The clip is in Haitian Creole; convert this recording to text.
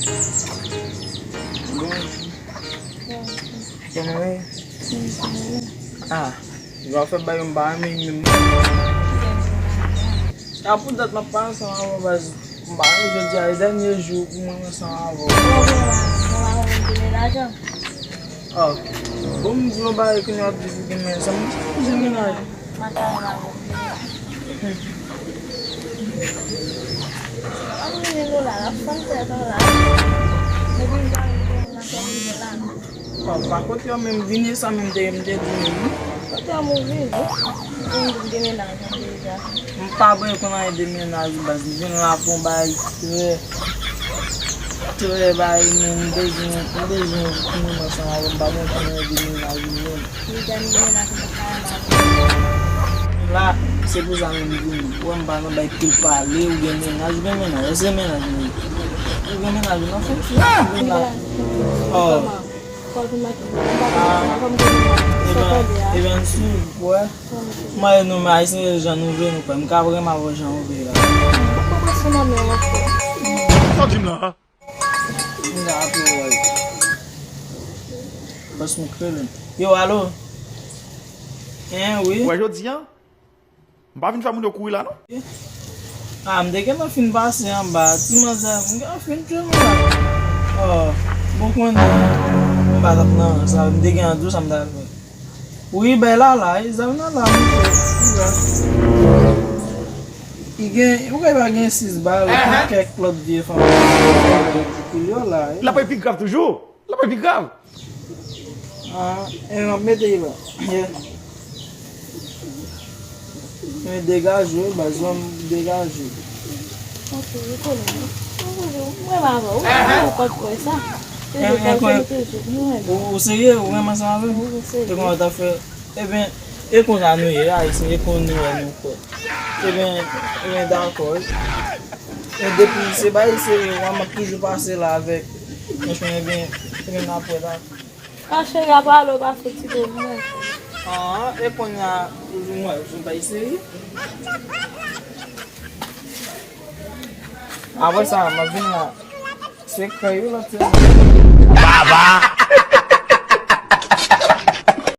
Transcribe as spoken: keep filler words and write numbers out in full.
Bonjou. Kòman w ye? Ah, jan w fè bay yo m pa renmen menm. A pou dat m ap pale ansanm avè w baz. M pa renmen jodi a, e dènye jou pou mwen ansanm avè w. Kòman w fè la? Mwen pa konn demenaj an. Ah, bon, m di w yon bagay kounye a, w ap di pou demenaj. Sa m di pou demenaj. Mwen pa renmen avè w. An vini nou la, la fann tèt an la. Depi m pa renmen nan fè vini la. Bon, pa kote yo menm vini sa menm te, m te di menm. Kote yo move wi. M vin demenaj an deja. M pa byen konn anyen demenaj baz. M vin la pou yon bagay trè, trè bagay menm. M bezwen, m bezwen fini ansanm avè w. M pa byen konn anyen demenaj menm. Li gen demenaj mwen pa renmen avè w. La, se pou sa menm m vini. Ou wè m pa nan bay pil pale, ou gen menaj, ou gen menaj. Èske menaj ou ye? Ou gen menaj ou nan fon ti la. Oh. Fòk ou mèt, m pa konn sa, fò m konn sa, sa tande a. Ebyen, ebyen, si, wè. Mwen, nou, men Ayisyen, jan nou vle, nou kwè. M ka renmen avè w jan ou vle la. M pa konprann sou nan men w ankò. Sa w di m la? M ka aple w, wè. Bòs m krele. Yo, alo? En, wi. Wè, jodi a? M pa vin fè moun yo kouri la, non. Ah, m te gentan fin pase anba. Ti manzè, m gentan fin tchwe mwen la. Oh, bon, konnen, m pa t ap nan sa, m te gen an dous, sa m ta fè. Wi, bay la la, e zam nan la, monchè. Li la. Li gen, ou kwè pa gen sis bal, ou gen kèk lòt vye fanm. Li la, e. L ap epi grav toujou. L ap epi grav. Ah, e m ap mete l la. Yeah. Men degaje w, baz, zanmi, degaje. Ok, ou konnen. Ou konnen, mwen renmen avè w. Ou pa t kwè sa. Toujou, toujou, toujou. Ou, ou serye? Ou renmen ansanm avè m? Wi, mwen serye. E kòman w ta fè? Ebyen, e konsa nou ye, Ayisyen, e konn nou wè nou fè. Ebyen, ebyen, dakò. E depi se bagay serye, w ap toujou pase la avèk. Franchman, ebyen, ebyen, n ap wè, dakò. An cheri, apa ale w pa fouti pou mwen? Ah, e kounye a, ou di mwen, ou di m pa eseye? Apre sa, m ap vin la. Se krèy ou lòt se. Baba!